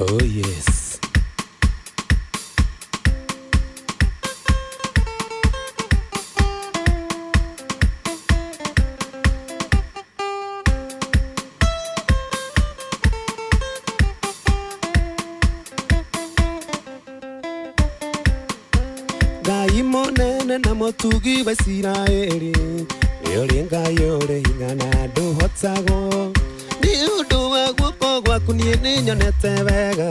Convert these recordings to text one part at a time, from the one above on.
Oh yes. Ngai munene na mutugi wa Isiraeli, uri Ngai uri hinya na nduhotagwo. Ni undu wa guoko gwaku nie ni nyonete wega,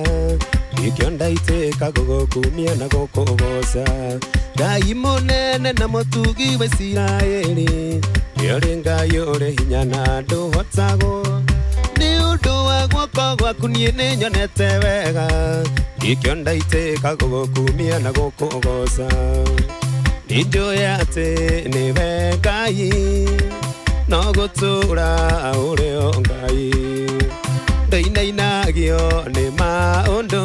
nikio ndaitika gugukumia na gukugoca. Ngai munene na mutugi wa Isiraeli, uri Ngai uri hinya na nduhotagwo. Ni undu wa guoko gwaku nie ni nyonete wega, nikio ndaitika gugukumia na gukugoca. Nĩnjũĩ atĩ nĩwe Ngai, no gũtũũra ũrĩ o Ngai. Ndũinainagio nĩ maũndũ,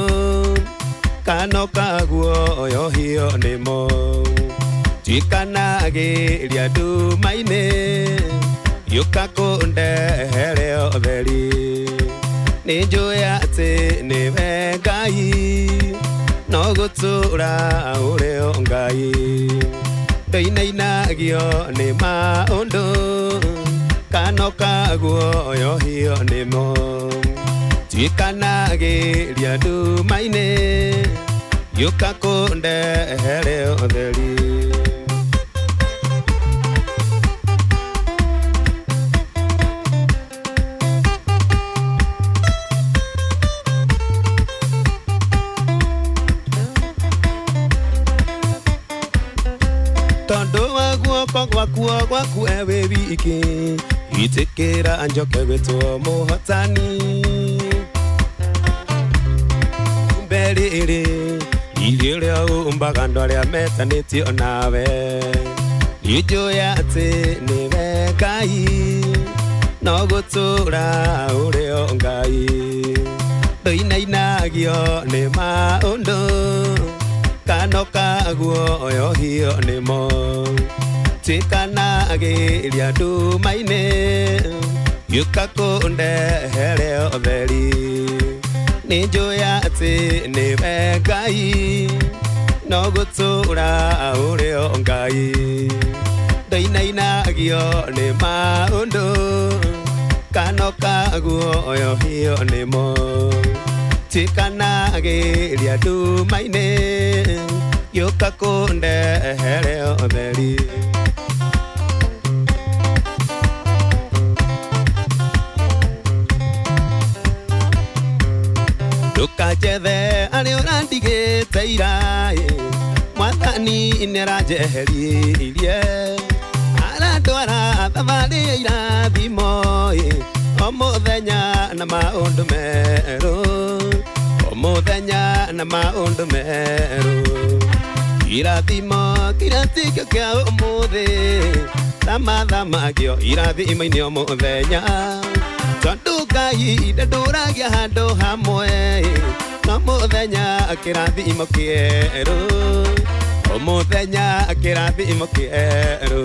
kana ũkaguoyohio nĩmo. Tuĩkanagĩria nduma-inĩ, gĩũka kũndehere ũtheri. Nĩnjũĩ atĩ nĩwe Ngai, no gũtũũra ũrĩ o Ngai. Ndũinainagio nĩ maũndũ, kana ũkaguoyohio nĩmo. Tuĩkanagĩria nduma-inĩ, gĩũka kũndehere ũtheri. Tondu wa guoko gwaku gwaku ewe wiki, itikira njoke gwitwo muhotani. Mbere iri irio ria umbaga andu aria metanitio nawe, nĩnjũĩ atĩ nĩwe Ngai, no gũtũũra ũrĩ o Ngai. Ndũinainagio nĩ maũndũ, kana ũkaguoyohio nĩmo. Tuĩkanagĩria nduma-inĩ, gĩũka kũndehere ũtheri. Nĩnjũĩ atĩ nĩwe Ngai, no gũtũũra ũrĩ o Ngai. Ndũinainagio nĩ maũndũ, kana ũkaguoyohio nĩmo. Tuĩkanagĩria nduma-inĩ, gĩũka kũndehere ũtheri. Ndũkanjethe arĩa ũrandigĩte ira, Mwathani nĩaranjeheririe. Arandwara thabarĩ ya irathimo, o mũthenya na maũndũ merũ, o mũthenya na maũndũ merũ. Irathimo kĩratikio kĩa ũmũthĩ, thamathamagio irathimo-inĩ o mũthenya. Tondũ Ngai ndandũragia handũ hamwe, no mũthenya kĩrathimo kĩerũ, o mũthenya kĩrathimo kĩerũ.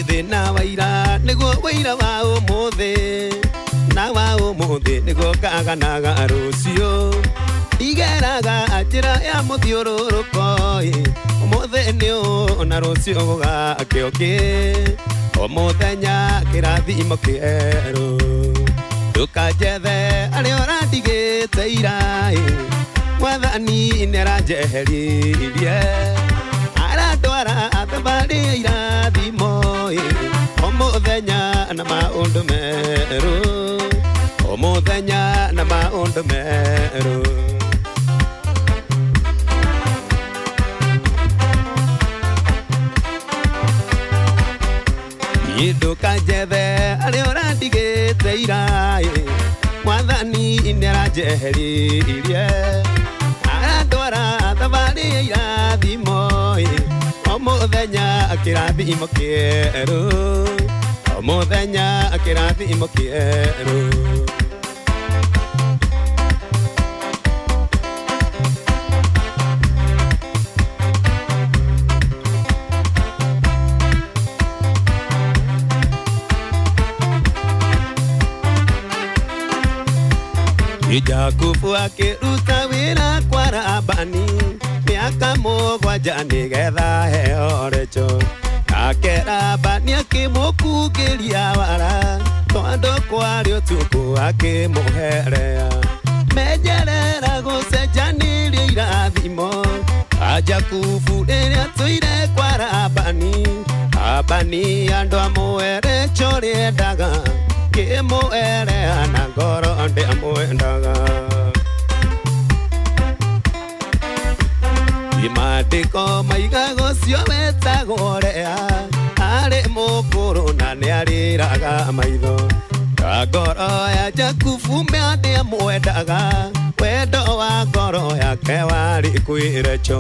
Thĩna wa ira nĩguo ũira wa ũmũthĩ, na wa ũmũthĩ nĩguo ngaganaga rũciũ. Ndigeraga njĩra ya mũthiũrũrũko, ũmũthĩ nĩ ũũ na rũciũ gũgakĩ ũngĩ. O mũthenya kĩrathimo kĩerũ. Ndũkanjethe arĩa ũrandigĩte ira, Mwathani nĩaranjeheririe. Arandwara thabarĩ ya irathimo, o mũthenya na maũndũ merũ, o mũthenya na maũndũ merũ. Ndũkanjethe arĩa ũrandigĩte ira, Mwathani nĩaranjeheririe. Arandwara thabarĩ ya irathimo, o mũthenya kĩrathimo kĩerũ, o mũthenya kĩrathimo kĩerũ. Jakubu akĩruta wĩra kwa Labani mĩaka mũgwanja nĩgetha aheo Recho. Nake Labani akĩmũkungĩria wara tondũ kwarĩ ũtukũ akĩmũherea. Menyerera gũcenjanĩrio irathimo Jakubu rĩrĩa tũire kwa Labani. Labani andũ amwe Recho rĩendaga kĩmũerea na ngoro ndĩamwendaga. Maandĩko maigaga ũcio wetagwo Lea arĩ mũkũrũ na nĩarĩraga maitho. Na ngoro ya Jakubu ndĩamwendaga wendo wa ngoro yake warĩ kwĩ Recho.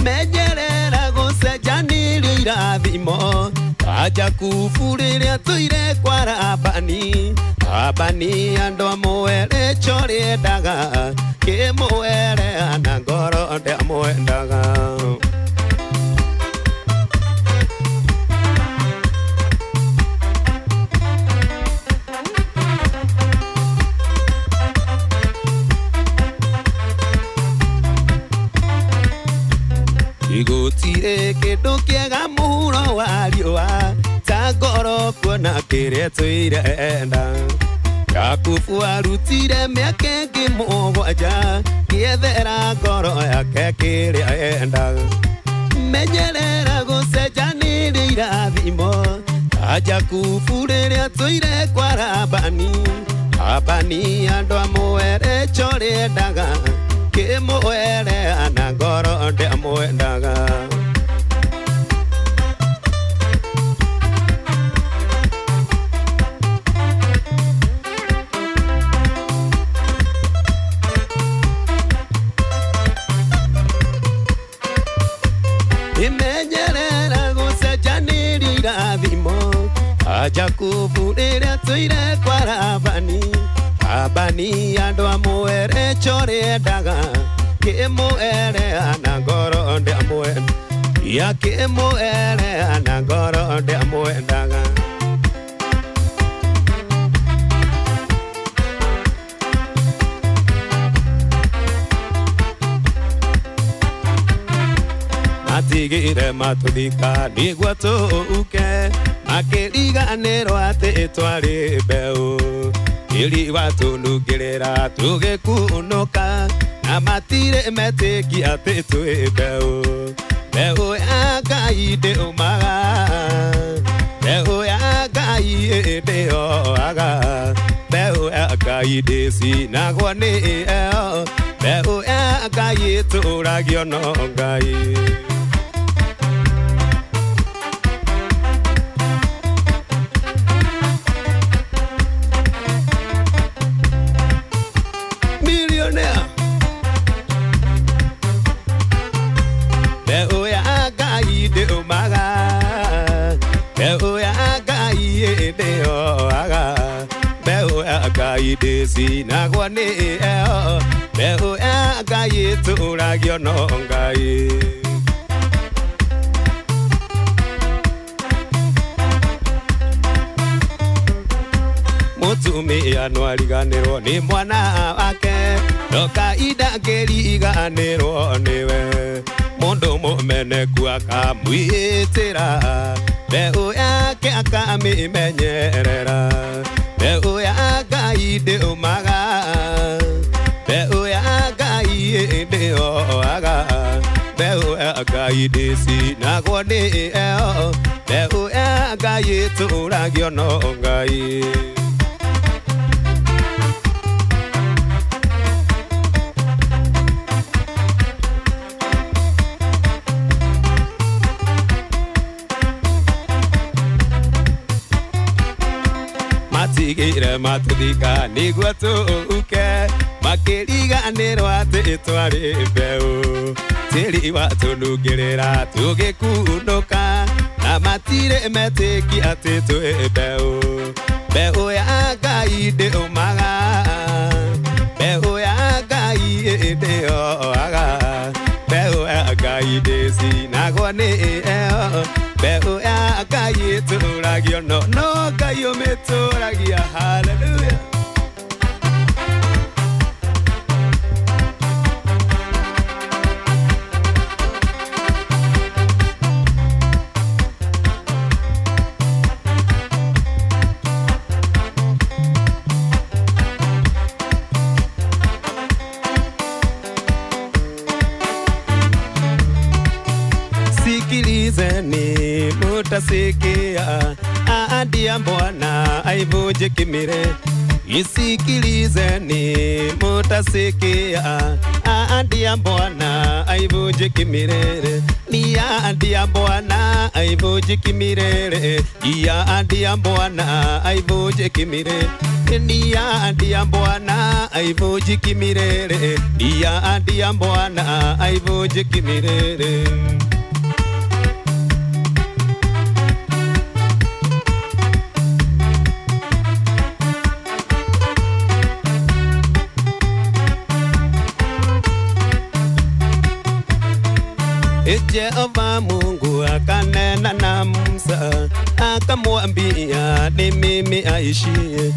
Menyerera gũcenjanĩrio irathimo Jakubu rĩrĩa tũire kwa Labani. Labani andũ amwe Recho rĩendaga kĩmũerea na ngoro ndĩamwendaga. Gũtirĩ kĩndũ kĩega mũhuro wa riũa ta ngoro kuona kĩrĩa tũire enda. Jakubu arutire mĩaka ĩngĩ mũgwanja gĩethera ngoro yake kĩrĩa endaga. Menyerera gũcenjanĩrio irathimo Jakubu rĩrĩa tũire kwa Labani. Labani andũ amwe Recho rĩendaga kĩmũerea na ngoro ndĩamwendaga. Imenyerera gũcenjanĩrio irathimo Jakubu rĩrĩa tũire kwa Labani. Labani andũ amwe Recho rĩendaga kĩmũerea na ngoro ndĩamwendaga. Ya kĩmũerea na ngoro ndĩamwendaga. Matigire matũthika nĩguo tũũke makĩriganĩrwo atĩ twarĩ mbeũ. Tĩri watũnungĩrĩra tũgĩkunũka na matirĩ metĩkia atĩ twĩ mbeũ. Mbeũ ya Ngai ndĩũmaga, mbeũ ya Ngai ndĩoaga, mbeũ ya Ngai ndĩcinagwo nĩ ĩyo, mbeũ ya Ngai ĩtũragio no Ngai. Millionaire. Mbeũ ya Ngai ndĩũmaga, mbeũ ya Ngai ndĩoaga, mbeũ ya Ngai ndĩcinagwo nĩ ĩyo, mbeũ ya Ngai ĩtũragio no Ngai. Mũtumia no ariganĩrwo nĩ mwana wake no kainda akĩriganĩrwo nĩwe. Mũndũ mũmeneku akamwĩtĩra mbeũ yake akamĩmenyerera. Mbeũ ya Ngai ndĩũmaga, mbeũ ya Ngai ndĩoaga, mbeũ ya Ngai ndĩcinagwo nĩ ĩyo, mbeũ ya Ngai ĩtũragio no Ngai. Matigire matũthika nĩguo tũũke makĩriganĩrwo atĩ twarĩ mbeũ. Tĩri watũnungĩrĩra tũgĩkunũka na matirĩ metĩkia atĩ twĩ mbeũ. Mbeũ ya Ngai ndĩũmaga, mbeũ ya Ngai ndĩoaga, mbeũ ya Ngai ndĩcinagwo nĩ ĩyo, mbeũ ya Ngai ĩtũragio no Ngai ũmĩtũragia. Hallelujah. Isikilizeni mutasikia ahadi ya Bwana haivunjiki milele. Isikilizeni mutasikia ahadi ya Bwana haivunjiki milele. Ni ahadi ya Bwana haivunjiki milele. Ni ahadi ya Bwana haivunjiki milele. Ni ahadi ya Bwana haivunjiki milele. Ni ahadi ya Bwana haivunjiki milele. Jehova Mungu akanena na Musa akamwambia ni mimi aishie.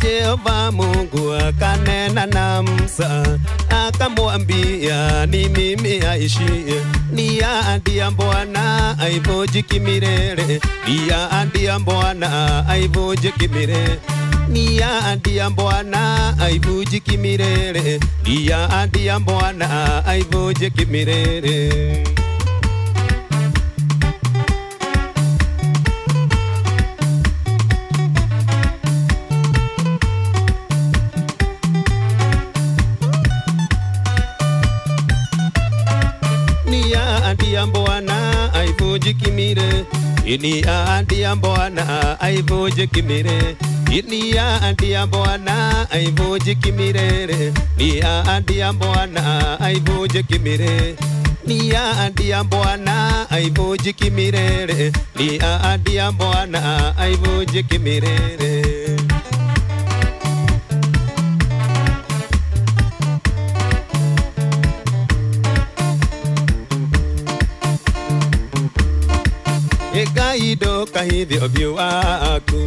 Jehova Mungu akanena na Musa akamwambia ni mimi aishie. Ni ahadi ya Bwana haivunjiki milele. Ni ahadi ya Bwana haivunjiki milele. Ni ahadi ya Bwana haivunjiki milele. Ni ahadi ya Bwana haivunjiki milele. Ni ahadi ya Bwana haivunjiki milele. Ni ahadi ya Bwana haivunjiki milele. Ni ahadi ya Bwana haivunjiki milele. Ni ahadi ya Bwana haivunjiki milele. Ni ahadi ya Bwana haivunjiki milele. Ni ahadi ya Bwana haivunjiki milele. Ngai ndũkahithe ũthiũ waku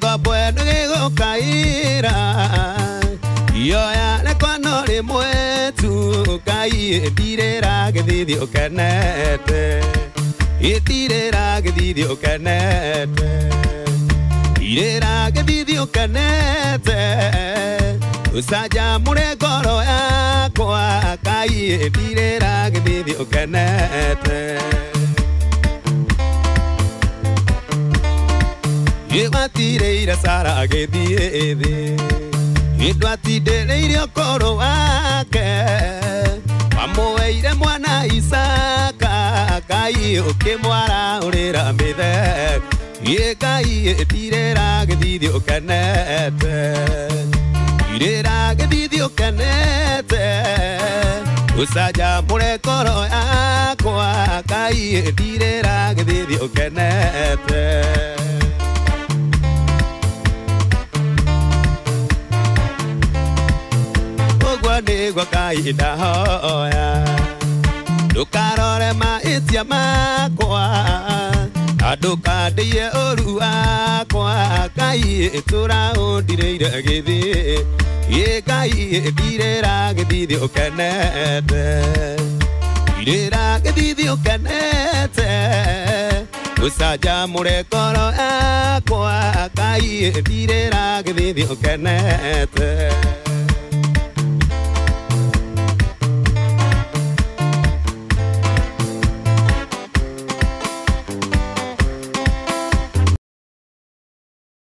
ngombo ĩno gĩgũkaĩra ioya rĩakwa no rĩmwe tu Ngai ndirĩra gĩthithi ũkenete ndirĩra gĩthithi ũkenete ndirĩra gĩthithi ũkenete ũcanjamũre ngoro yakwa Ngai ndirĩra gĩthithi ũkenete. Ndwatindĩire Sara agĩthiĩ thĩ, ndwatindĩrĩire ũkũrũ wake, wamũheire mwana Isaka, Ngai ũkĩmwarahũrĩra mĩtheko. Ngai ndirĩra gĩthithi ũkenete, ndirĩra gĩthithi ũkenete, ũcanjamũre ngoro yakwa, Ngai ndirĩra gĩthithi ũkenete. Nĩguo Ngai ndahoya ndũkarore mahĩtia makwa na ndũkandĩie ũru wakwa Ngai tũra ũndirĩire gĩthiĩ Ngai ndirĩra gĩthithi ũkenete ndirĩra gĩthithi ũkenete ũcanjamũre ngoro yakwa Ngai ndirĩra gĩthithi ũkenete.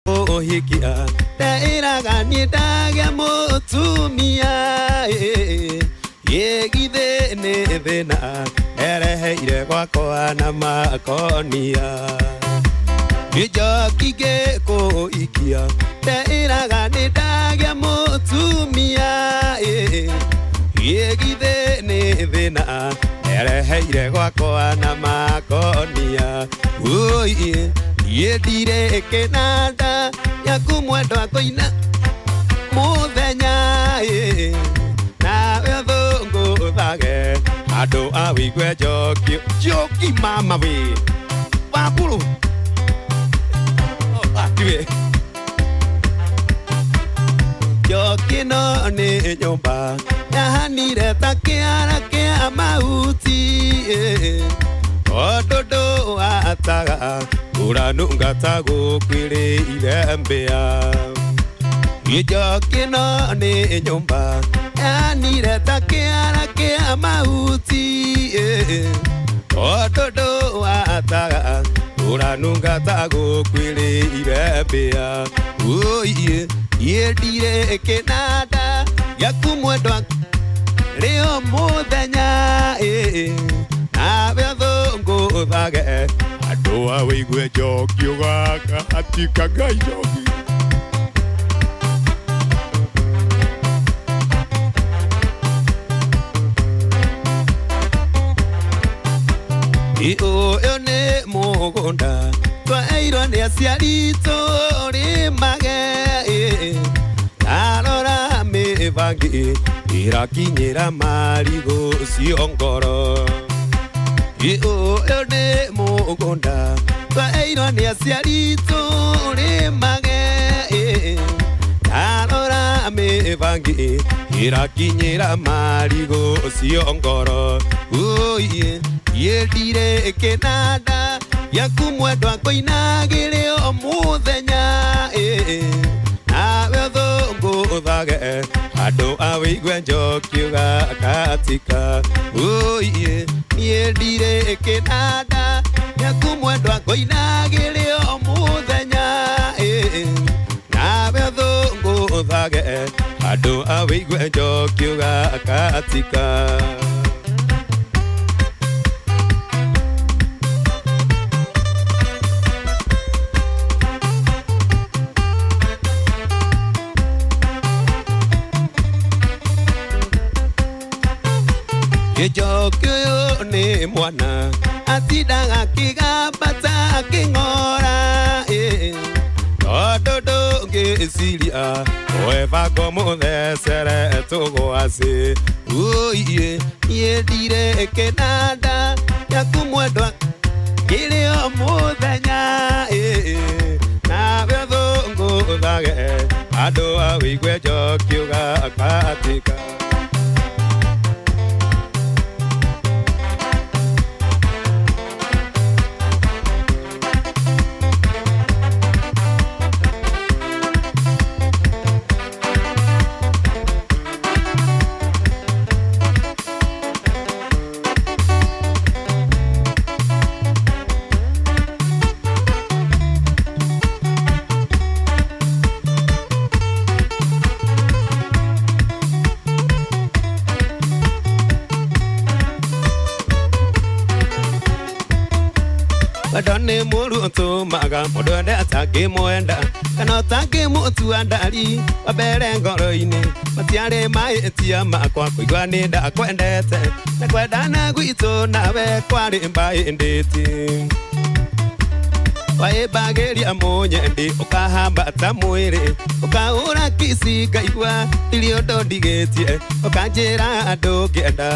Ũhikia ndeĩraga niĩ ndagĩa mũtumia githĩ nĩ thĩna ereheire gwakwa na makonia njoki ngĩkũhikia ndeĩraga nĩ ndagĩa mũtumia githĩ nĩ thĩna ereheire gwakwa na makonia ũi ndirĩ kĩnanda gĩaku mwendwa ngũina mũthenya nawe ũthũngũthage andũ a wĩigue njoki njoki mama wĩ wambũrũ atiwe njoki ĩno nĩ nyũmba yahanire ta kĩara kĩa mahuti tondũ ndũhataga ũranunga ta gũkwĩrĩire mbĩa njoki ĩno nĩ nyũmba yahanire ta kĩara kĩa mahuti. Ũranunga ta gũkwĩrĩire mbĩa. Ũiĩ niĩ ndirĩ kĩnanda gĩaku mwendwa rĩo mũthenya nawe ũthũngũthage andũ a wĩigue njoki ũgakahatika Ngai njoki. Ũyũ nĩ mũgũnda twaheirwo nĩ aciari tũrĩmage tarora mĩbangi ĩrakinyĩra marigũ cio ngoro. Ũyũ nĩ mũgũnda twaheirwo nĩ aciari tũrĩmage tarora mĩbangi ĩrakinyĩra marigũ cio ngoro. Ũiĩ niĩ ndirĩ kĩnanda gĩaku mwendwa ngũinagĩre o mũthenya nawe ũthũngũthage andũ a wĩigue njoki ũgakatika. Ũiĩ niĩ ndirĩ kĩnanda gĩaku mwendwa ngũinagĩre o mũthenya nawe ũthũngũthage andũ a wĩigue njoki ũgakatika. Njoki ũyũ nĩ mwana atindaga akĩgamba ta akĩng'ora tondũ ndũngĩciria webanga mũthecere tũgwacĩ. Ũiĩ niĩ ndirĩ kĩnanda gĩaku mwendwa kĩrĩ o mũthenya nawe ũthũngũthage andũ a wĩigue njoki ũgakatika. Wendo nĩ mũũru ũtũmaga mũndũ ende atangĩmwenda kana ũtangĩmũtua ndari wa mbere ngoro-inĩ matiarĩ mahĩtia makwa kũigua nĩ ndakwendete na kwendana gwitũ nawe kwarĩ mbaĩ ndĩti. Waĩmbagĩria mũnyendi ũkahamba ta mwĩrĩ ũkahũra kici ngaigua ndirĩ ũndũ ndigĩtie ũkanjĩra ndũngĩenda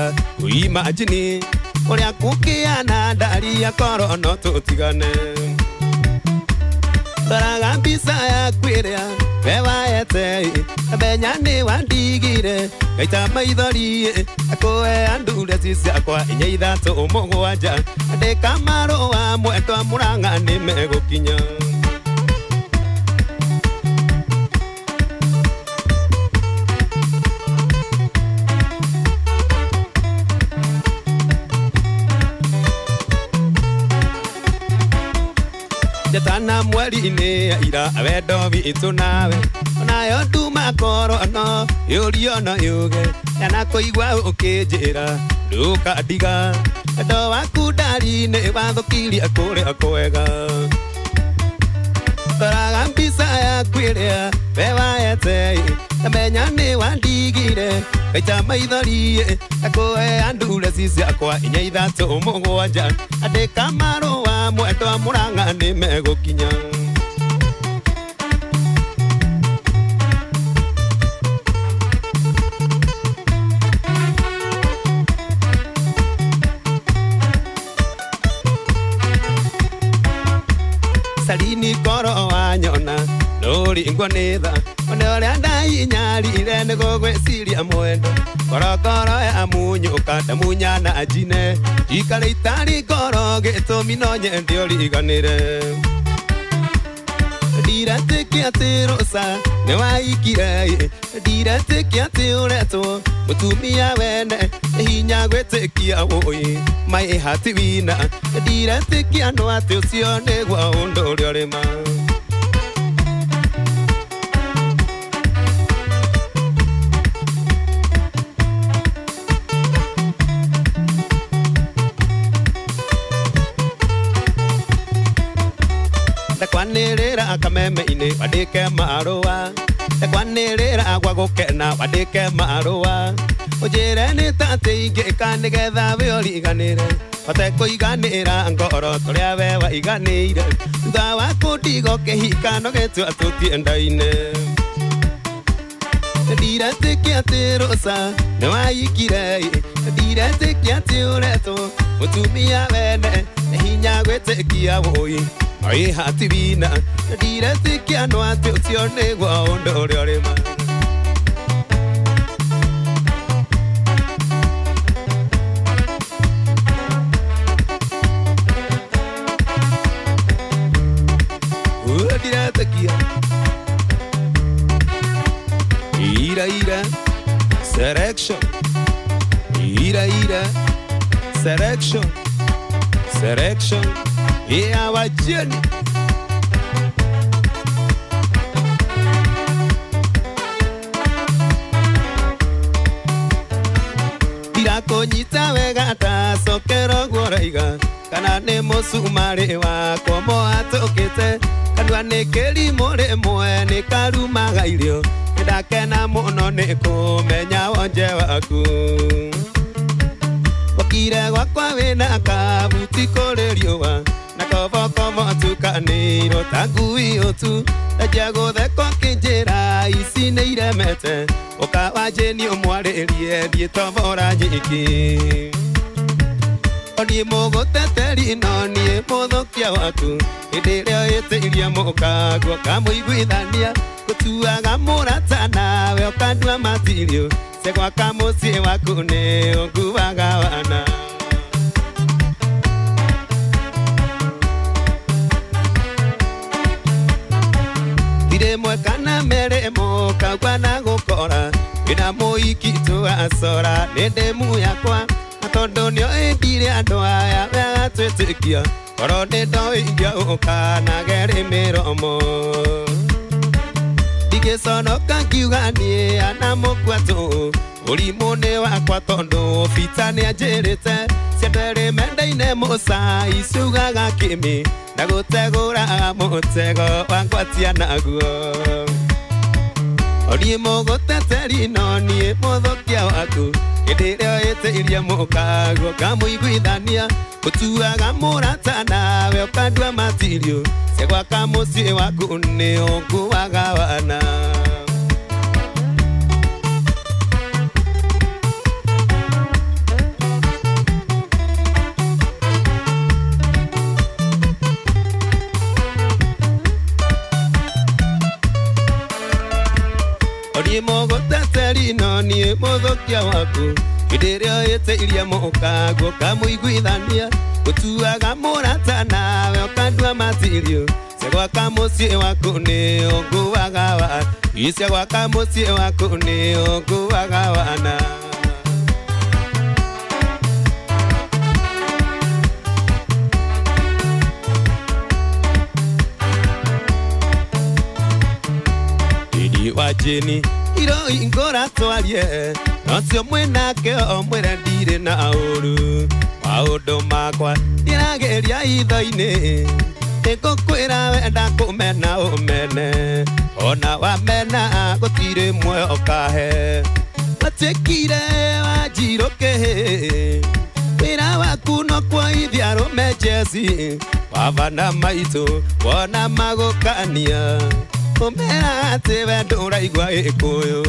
ũimajini ũrĩa kũkĩana ndari akorwo no tũtigane. Ndoraga mbica yaku ĩrĩa we waete menya nĩ wandigire ngaita maithori akũhe andureci ciakwa inya ithatũ mũgwanja andĩka marũa mwendwa Mũrang'a nĩ megũkinya. Njatana mweri-inĩ ira wendo witũ nawe onayo nduma korono yũrio no yuge ndanakũigua ũkĩnjĩra ndũkandiga wendo waku ndari-inĩ wathũkirie kũrĩa kwega. Ndoraga mbica yaku ĩrĩa we waete ndamenya nĩ wandigire ngaita maithori akũhe andureci ciakwa inya ithatũ mũgwanja andĩka marũa mwendwa Mũrang'a nĩ megũkinya. Salini koro wanyona ndũringwo nĩ tha one ũrĩa ndainyarire nĩguo gwĩciria mwendo korokoro ya munyũka ndamunyana njine njikare itarĩ ngoro gĩtũmi no nyende ũriganĩre. Ndiretĩkia atĩ rũca nĩ waikire ndiretĩkia atĩ ũretwo mũtumia wene nĩ hinya gwĩtĩkia. Ndiretĩkia ũĩ mai hatiwina ndiretĩkia no atĩ ũcio nĩguo ũndũ ũrĩa ũrĩ ma. Ndakwanĩrĩra kameme-inĩ wandĩke marũa ndakwanĩrĩra gwa gũkena wandĩke marũa ũnjĩre nĩ ta atĩ ingĩka nĩgetha we ũriganĩre hote kũiganĩra ngoro tũrĩa we waiganĩire thutha wa kũndigo kĩhika no gĩtua tũtiendaine. Ndiretĩkia atĩ rũca nĩwaikire ndiretĩkia atĩ ũretwo mũtumia wene nĩ hinya gwĩtĩkia wũi oi hatiwina ndiretĩkia no atĩ ũcio nĩguo ũndũ ũrĩa ũrĩ ma. Ndiretĩkia ira ira selection ira ira selection selection yeah wajeni. Ndirakũnyita wega ndacokera ũguo ũraiga kana nĩ mũcumarĩ wakwa moatũkĩte kanua nĩ kĩrimũ rĩmwe nĩ karumaga irio nĩndakena mũno nĩ kũmenya wonje waku. Wakire gwakwa wĩna kabuti kũrĩ riũa na kobokobo tukanĩirwo ta ngui ũtu ndanjia gũtheka ũkĩnjĩra ici nĩ iremete ũka wanjĩni ũmwarĩrie thiĩ tobora nyiki. Niĩ mũgũteteri no niĩ mũthũkia waku hĩndĩ ĩrĩa ĩtĩirie mũkaguo kamũiguithania gũtuaga mũrata nawe ũkandua matirio cia gwaka mũciĩ waku nĩ ũnguaga wana. Rĩmwe kana merĩ mũkaugua na gũkora wĩna mũiki tũgacora nĩ ndĩmu yakwa na tondũ nĩoĩ ndirĩ andũ aya wega twĩtĩkia korwo nĩ ndoĩ ingĩũka na gerĩ mĩromo. Ndingĩconoka ngiuga niĩ anamũkua tũ ũrimũ nĩ wakwa tondũ bita nĩanjĩrĩte ciendo erĩ mendaine mũcai ciugaga kĩmĩ na gũtegũraga mũtego wa ngwatia naguo. Niĩ mũgũteteri no niĩ mũthũkia waku hĩndĩ ĩrĩa ĩtĩirie mũkaguo ngamũiguithania gũtuaga mũrata nawe ũkandua matirio cia gwaka mũciĩ waku nĩ ũnguaga wana. Niĩ mũgũteteri no niĩ mũthũkia waku hĩndĩ ĩrĩa ĩtĩirie mũkaguo ngamũiguithania gũtuaga mũrata nawe ũkandua matirio cia gwaka mũciĩ waku nĩ ũnguaga wana cia gwaka mũciĩ waku nĩ ũnguaga wana. Wajeni iro ingora twarie nocio mwĩnake o mwĩre ndirĩ na ũru maũndũ makwa ndĩrageria itho-inĩ nĩngũkwĩra wenda kũmena ũmene ona wamena gũtirĩ muoyo ũkahe watuĩkire wanjirũ kĩhĩ wĩra waku no kuoithia arũme njeci baba na maitũ wona magũkania ũmera atĩ we ndũraigua gĩkũyũ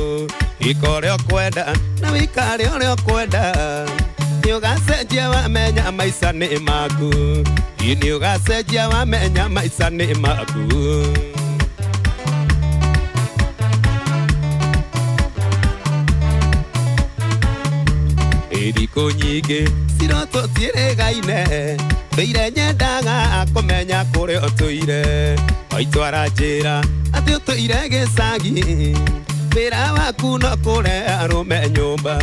ika ũrĩa ũkwenda na wĩikare ũrĩa ũkwenda nĩũgacenjia wamenya maica nĩ maku nĩũgacenjia wamenya maica nĩ maku. Thikũ nyingĩ ciroto ciĩrĩgaine ndũire nyendaga kũmenya kũrĩa ũtũire waitwara njĩra atĩ ũtũire gĩcagi Wĩra waku no kũrehe arũme nyũmba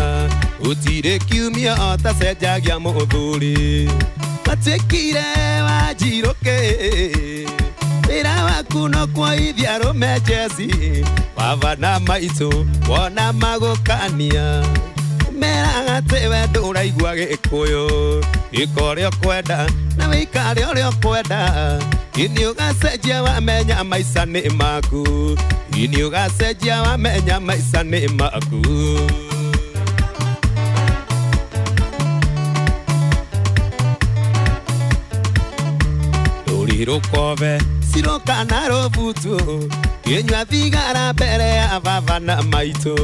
gũtirĩ kiumia ũtacenjagia mũthuri matuĩkire wanjirũkĩ wĩra waku no kuoithia arũme jeci baba na maitũ wona magũkania meraga atĩ we ndũraigua gĩkũyũ ĩka ũrĩa ũkwenda na wĩikare ũrĩa ũkwenda ini ũgacenjia wamenya maica nĩ maku ini ũgacenjia wamenya maica nĩ maku. Rũri rũkobe ciroka na rũbutu kĩnyua thigara mbere ya baba na maitũ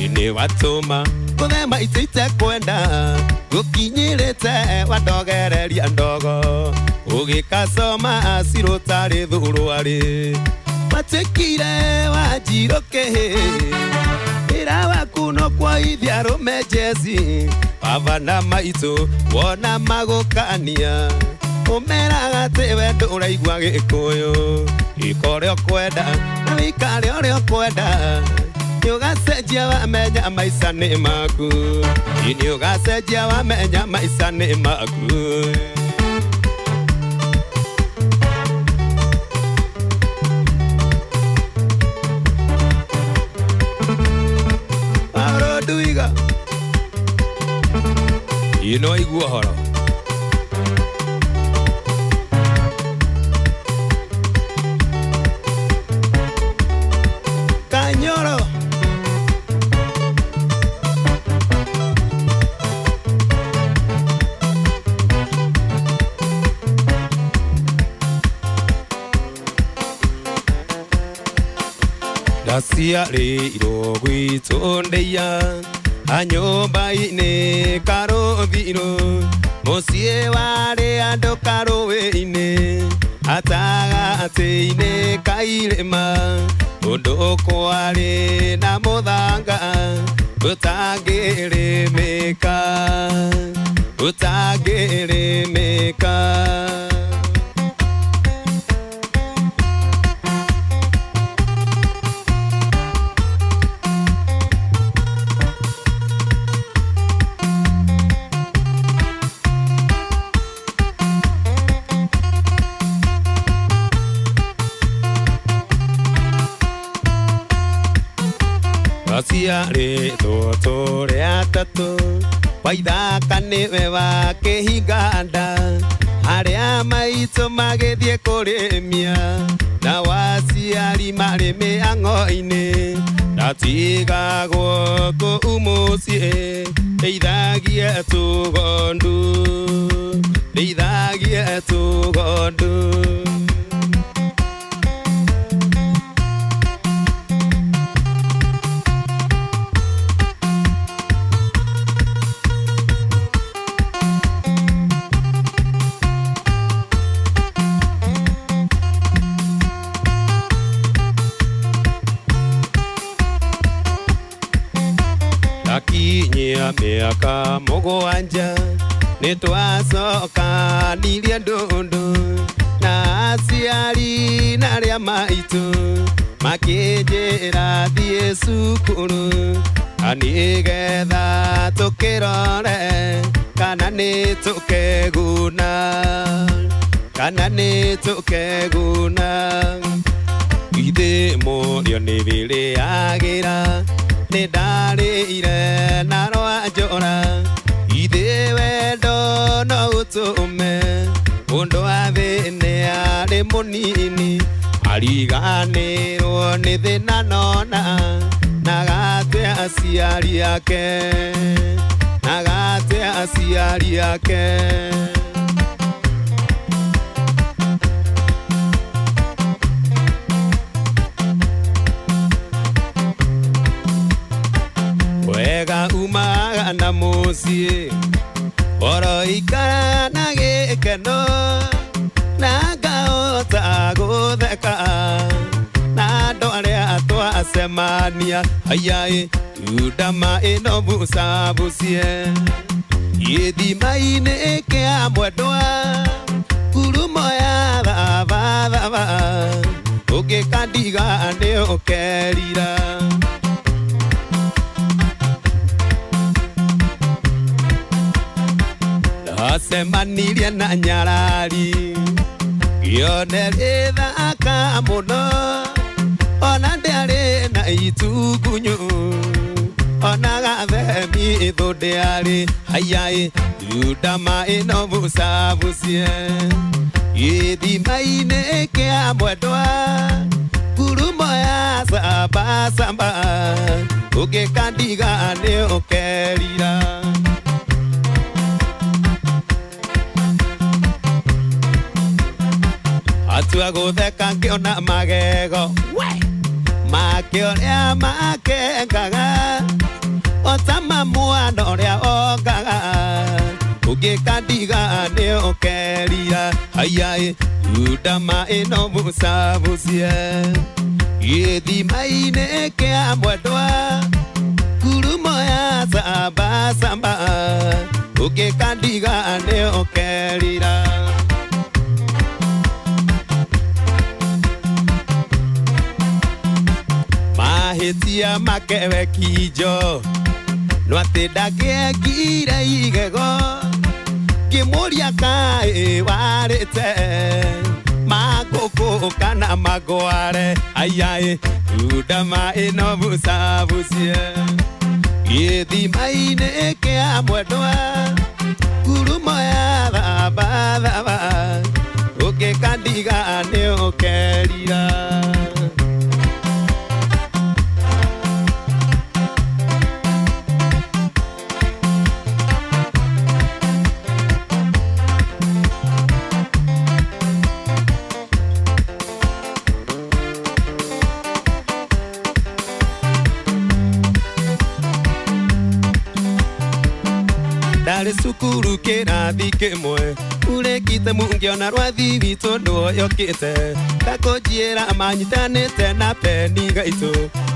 ini watũma kũthema itũ itekwenda gũkinyĩrĩte wandogereria ndogo ũgĩkacoma cirũtarĩ thũrũarĩ matuĩkire wanjirũkĩ wĩra waku no kuoithia arũme jeci baba na maitũ wona magũkania ũmeraga atĩ we ndũraigua gĩkũyũ ĩka ũrĩa ũkwenda na wĩikare ũrĩa ũkwenda nĩ ũgacenjia wamenya maica nĩ maku nĩ ũgacenjia wamenya maica nĩ maku. Nduiga ino aigua ũhoro Kanyoro ndaciarĩirwo gwitũ ndĩia anyũmba-inĩ karũthirũ mũciĩ warĩ andũ karũĩ-inĩ gatagatĩ-inĩ ka irĩma ũndũ kwarĩ na mũthanga ũtangĩrĩmĩka ũtangĩrĩmĩka. Twaciarĩtwo tũrĩ atatũ waithaka nĩwe wa kĩhinganda arĩa maitũ magĩthiĩ kũrĩmia na waciari marĩ mĩang'o-inĩ ndatigagwo kũu mũciĩ ndeithagie tũgondu ndeithagie tũgondu. Ndakinyia mĩaka mũgwanja nĩ twacokanirie ndũndũ na aciari na arĩa maitũ makĩnjĩra thiĩ cukuru na nĩgetha tũkĩrore kana nĩ tũkeguna kana nĩ tũkeguna ithe mũrĩo nĩ bĩrĩagĩra nĩ ndarĩire na rwanjora ithe wendo no ũtũme mũndũ athĩne arĩ mũnini ariganĩrwo nĩ thĩna nona na gate aciari ake na gate aciari ake. Wega umaga na mũciĩ oroikara na gĩkeno na ngahota gũtheka na andũ arĩa twacemania hayaĩ ndama ĩno bucabucie gĩthima-inĩ kĩa mwendwa ngurumo ya thabathaba ũngĩkandiga nĩ ũkerira. Ndacemanirie na nyarari ngĩone rĩthaka mũno ona ndĩarĩ na itugunyu ona gathemi ithũ ndĩarĩ haiyaĩ thunda maĩ no bucabucie gĩthima-inĩ kĩa mwendwa ngurumo ya sambasamba ũngĩkandiga nĩ ũkerira. Atua gũtheka ngĩona magego make ũrĩa makengaga ota mamwana ũrĩa ongaga ũngĩkandiga nĩ ũkerira haiyaĩ thunda maĩ no bucabucie gĩthima-inĩ kĩa mwendwa ngurumo ya sambasamba ũngĩkandiga nĩ ũkerira. Mahĩtia makewe kinjo no atĩ ndangĩekire igego ngĩmũria kaĩ warĩte makũkũ kana magware aiyaĩ thunda maĩ no bucabucie gĩthima-inĩ kĩa mwendwa ngurumo ya thambathamba ũngĩkandiga nĩ ũkerira. Ndarĩ cukuru kĩrathi kĩmwe ũrĩkite mũngĩona rwathi witũ ndũoyokĩte ndakũnjĩra manyitanĩte na peni gaitũ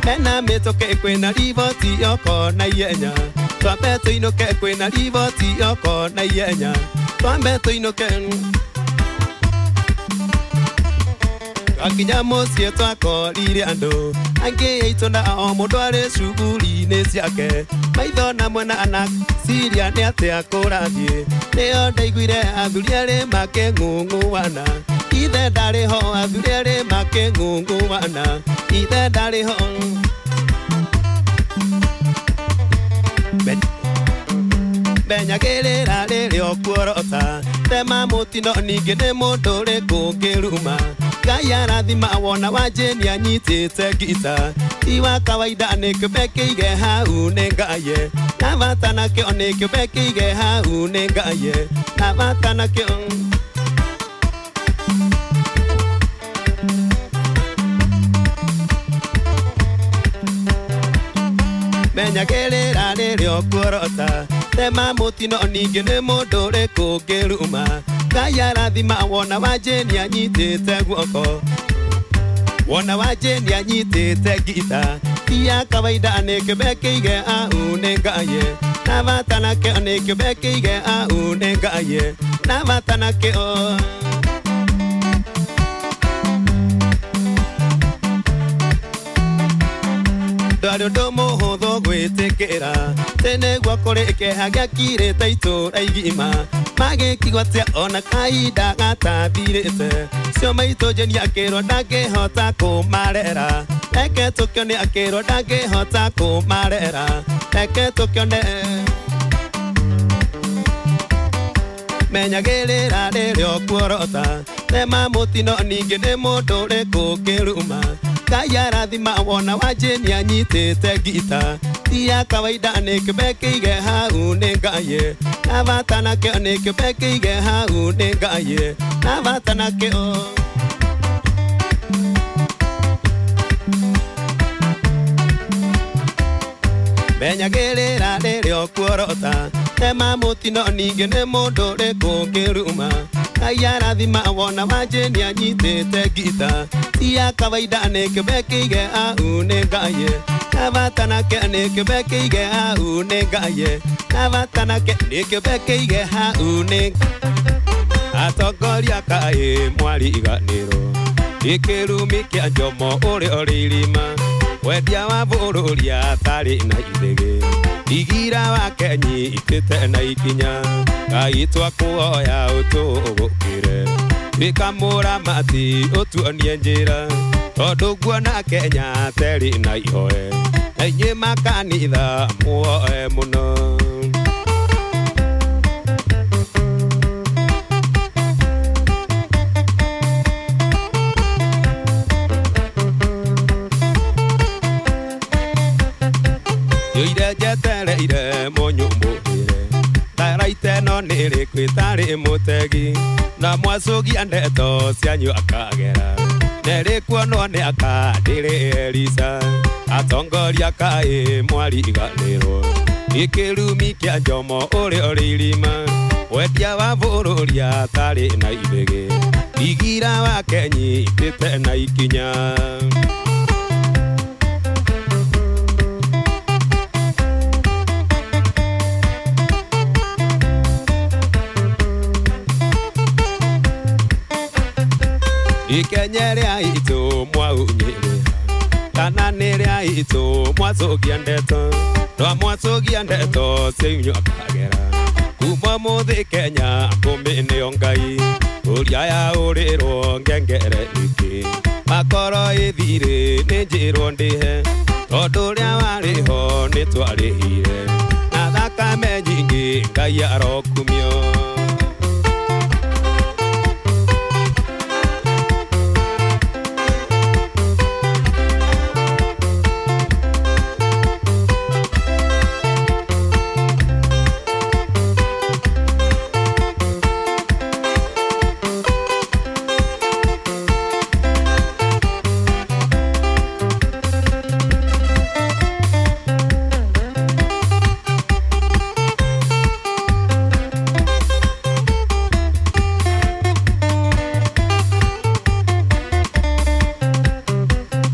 mena mĩtũkĩ kwĩna riboti yoko na ihenya twambe tũinũke kwĩna riboti yoko na ihenya twambe tũinũke twakinya mũciĩ twakorire andũ angĩ aitũ na o mũndũ arĩ cuguri-inĩ ciake maitho na mwena na ciria nĩ atĩa kũrathiĩ nĩo ndaiguire athuri erĩ makĩng'ung'uana ithe ndarĩ ho athuri erĩ makĩng'ung'uana ithe ndarĩ ho. Menyagĩrĩra rĩrĩa ũkuorota tema mũtino ningĩ nĩ mũndũ ũrĩkũ ũngĩruma Ngai arathima wona wa Jane anyitĩte ngita ti wa kawaida nĩ kĩũmbe kĩige hau nĩ ngaye na bata nakĩo nĩ kĩũmbe kĩige hau nĩ ngaye na bata nakĩo. Menyagĩrĩra rĩrĩa ũkuorota tema mũtino ningĩ nĩ mũndũ ũrĩkũ ũngĩruma Ngai arathima wona wa Jane anyitĩte guoko wona wa Jane anyitĩte ngita ti ya kawaida nĩ kĩũmbe kĩige au nĩ ngaye na bata nakĩo nĩ kĩũmbe kĩige au nĩ ngaye na bata nakĩo. Ndwarĩ ũndũ mũhũthũ gwĩtĩkĩra tene nĩguo kũrĩ kĩeha gĩakirĩte itũũra igima magĩkigwo atĩa ona kahinda gatathirĩte cio maitũ Jane akĩrwo ndangĩhota kũmarera reke tũkĩone akĩrwo ndangĩhota kũmarera reke tũkĩone. Menyagĩrĩra rĩrĩa ũkuorota tema mũtino ningĩ nĩ mũndũ ũrĩkũ ũngĩruma Ngai arathima wona wa Jane anyitĩte ngita ti ya kawaida nĩ kĩũmbe kĩige hau nĩ ngaye na bata nakĩo nĩ kĩũmbe kĩige hau nĩ ngaye na bata nakĩo. Menyagĩrĩra rĩrĩa ũkuorota tema mũtino ningĩ nĩ mũndũ ũrĩkũ ũngĩruma Ngai arathima wona wa Jane anyitĩte ngita ti ya kawaida nĩ kĩũmbe kĩige au nĩ ngaye na bata nakĩo nĩ kĩũmbe kĩige au nĩ ngaye na bata nakĩo nĩ kĩũmbe kĩige hau nĩ. Atongoria kaĩ mwariganĩrwo gĩkĩrumi kĩa Njomo ũrĩa ũrĩ irima wendia wa bũrũri atarĩ na ithĩgĩ igira wake nyitĩte na ikinya Ngai twakuoya ũtũgũkĩre Tuĩka mũramati ũtuonie njĩra Tondũ nguona Kenya terĩ na ihoe Na inyuĩ makanitha muoe mũno Yoire njetereire mũnyũ mũhĩre Tharaite no nĩrĩ kwĩtarĩ mũtegi Na mwacũgia ndeto cianyu akagera Nerĩ kuonwo nĩ akandĩrĩ Elisa Atongoria kaĩ mwariganĩrwo Nĩ kĩrumi kĩa Njomo ũrĩa ũrĩ irima Wendia wa bũrũri atarĩ na ithĩgĩ Igira wake nyitĩte na ikinya Ikenya rĩa itũ mwaunyĩrĩra Kana nĩ rĩa itũ mwacũgia ndeto Twa mwacũgia ndeto cianyu akagera Kuma mũthĩ Kenya kũmĩ nĩyo Ngai Ũrĩa yaũrĩrwo ngengere ĩkĩ Makoro ĩthirĩ nĩ njĩrwo ndĩhe Tondũ ũrĩa warĩ ho nĩ twarĩhire Na thakame nyingĩ Ngai arokumio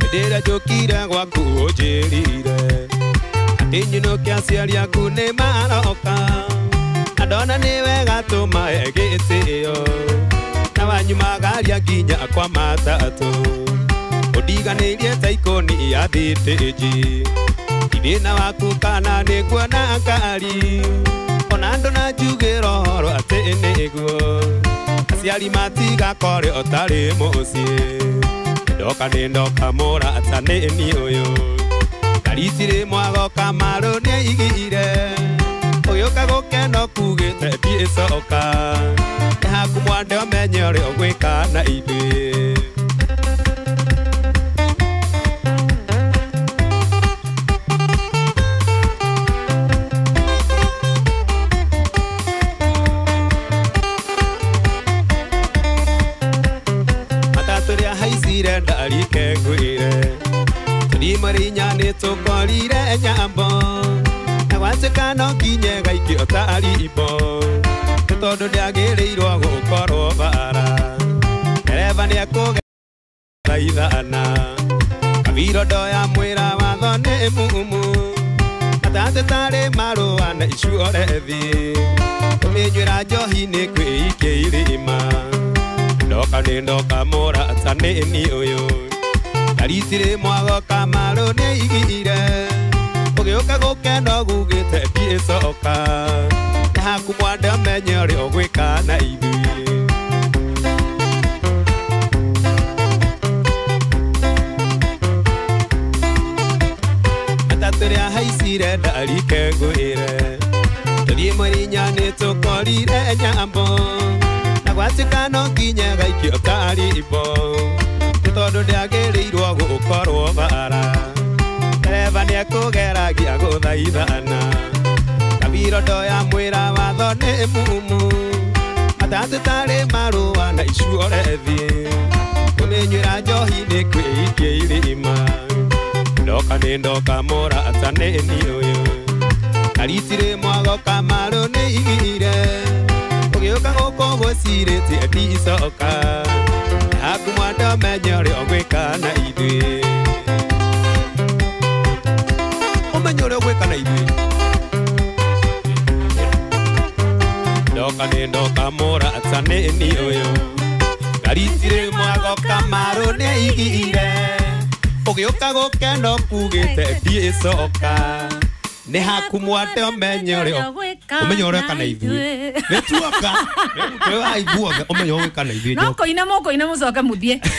Ndĩra njũkire gwaku ũnjĩrire Atĩ nyinũke aciari aku nĩ maroka Na ndona nĩ wega tũmahe gĩtĩo Na wanyumagaria nginya kwa matatũ Ũndiganĩirie ta ikũni ya thitĩnji Thĩna waku kana nĩ nguona ngari Ona ndũnanjugĩra ũhoro atĩ nĩguo Aciari matigakore ũtarĩ mũciĩ Ndoka nĩ ndoka mũrata nĩ niĩ ũyũ Ngaritirĩ mwago Kamarũ nĩaigire Ũgĩũka gũkena ũkugĩte ndiĩcoka Nĩ haku mwande ũmenye ũrĩa ũgwĩka na ithuĩ Matatũ rĩa haicire ndarike ngwĩre Tũrima inya nĩ tũkorire nyambo Na gwatuĩka no nginye gaikio tarimbo Nĩ tondũ ndĩagĩrĩirwo gũkorwo bara Ndereba nĩekũgera ithana Kabiro ndoya mwĩra watho nĩ mumu Matatũ tarĩ marũa na icuorethi Kũmĩnyuĩra njohi nĩ kwĩikia irima Ndoka nĩ ndoka mũrata nĩ niĩ ũyũ Ngaritirĩ mwago Kamarũ nĩaigire Ũgĩũka gũkena ũgugĩte ndiĩcoka Nĩ haku mwande ũmenye ũrĩa ũgwĩka na ithuĩ Matatũ rĩa haicire ndarike ngwĩre Tũthiĩ mweri inya nĩ tũkorire nyambo Na gwatuĩka no nginye gaikio tarimbo Nĩ tondũ ndĩagĩrĩirwo gũkorwo bara Ndereba nĩekũgeragia gũthaithana Kabiro ndoya mwĩra watho nĩ mumu Matatũ tarĩ marũa na icuorethi Kũmĩnyuĩra njohi nĩ kwĩikia irima Ndoka nĩ ndoka mũrata nĩ niĩ ũyũ Ngaritirĩ mwago Kamarũ nĩaigire Ũgĩũka gũkũ gwĩcirĩtie ndicoka Haku mwande ũmenye ũrĩa ũgwĩka na ithuĩ Ũmenye ũrĩa ũgwĩka na ithuĩ Ndoka nĩ ndoka mũrata nĩ niĩ ũyũ Ngaritirĩ mwago Kamarũ nĩaigire Ũgĩũka gũkena ũkugĩte ndiĩcoka Nĩ haku mwande ũmenye ũrĩa ũgwĩka. Ũmenye ũreka na ithuĩ. Nĩ tuoka. Twĩ wa ithuothe ũmenye ũgĩka na ithuĩ. No Njoka. kũina mũkũina mũcoke mũthiĩ.